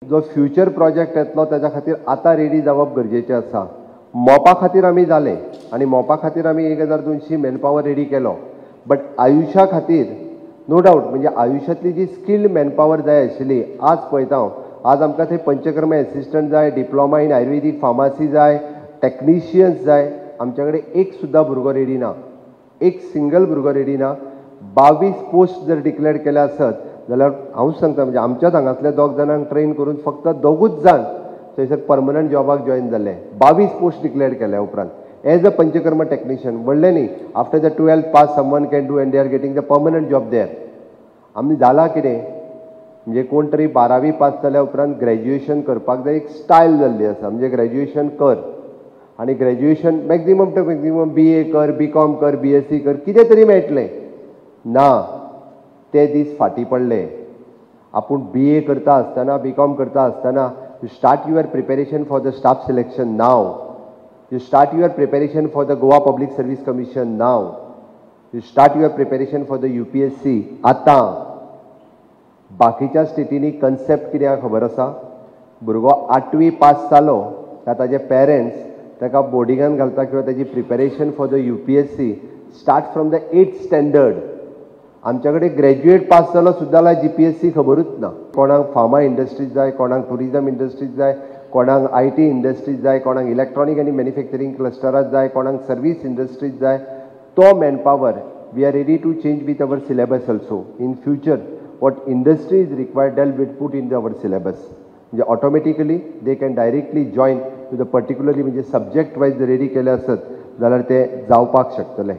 जो future project येतलो ताच्या खातीर आतां रेडी जावप गरजेचें आसा. मोपा खातीर आमी जाले आनी मोपा खातीर आमी 1200 मॅनपावर रेडी केलो, बट आयुशा खातीर नो डावट म्हणजे आयुशांतली जी स्किल्ड मॅनपावर जाय आशिल्ली, आज पळयता हांव, आज आमकां थंय पंचकर्म एसिस्टंट जाय, डिप्लोमा इन आयुर्वेदीक फार्मासी जाय, टॅक्निशियन्स जाय. आमच्या कडेन एक सुद्दां भुरगो रेडी ना, एक सिंगल भुरगो रेडी ना. 22 पोस्ट जर डिक्लेअर केले आसत जाल्यार हांवूच सांगता, म्हणजे आमच्याच हांगासल्या 2 जाणांक ट्रेन करून फक्त 2 जाण थंयसर परमनंट जॉबाक जॉयन जाल्ले. 22 पोस्ट डिक्लेअर केल्या उपरांत एज अ पंचकर्म टॅक्निशियन, म्हणलें न्ही after the 12th pass someone can do and they are getting the permanent job there. आमी जालां कितें म्हणजे कोण तरी 12वी पास जाल्या उपरांत ग्रॅज्युएशन करपाक जाय, एक स्टायल जाल्ली आसा, म्हणजे ग्रॅज्युएशन कर आनी graduation maximum to maximum BA कर, BCom कर, BSc कर, कितें तरी मेळटलें. ना, ते दीस फाटीं पडले. आपूण BA करता आसतना, BCom करता आसतना you start your preparation for the staff selection now, you start your preparation for the Goa Public Service Commission now, you start your preparation for the UPSC आतां. बाकीच्या स्टेटींनी कन्सेप्ट कितें आसा खबर आसा? भुरगो 8वी पास जालो काय ताजे पेरंट्स ताका बोर्डिंगान घालता किंवा ताजी preparation for the UPSC start from the 8th standard. आमच्या कडेन ग्रॅज्युएट पास जालो सुद्दां जाल्यार GPSC खबरूच ना. कोणाक फार्मा इंडस्ट्रीज जाय, कोणाक ट्युरिजम इंडस्ट्रीज जाय, कोणाक IT industries जाय, कोणाक इलेक्ट्रॉनीक आनी मॅन्युफॅक्चरींग क्लस्टरात जाय, कोणाक सर्वीस इंडस्ट्रीज जाय. तो manpower we are ready to change with our syllabus also in future. What industry is required that will put in our syllabus, म्हणजे automatically they can directly join to the particularly म्हणजे subject wise ready केले आसत जाल्यार ते जावपाक शकतले.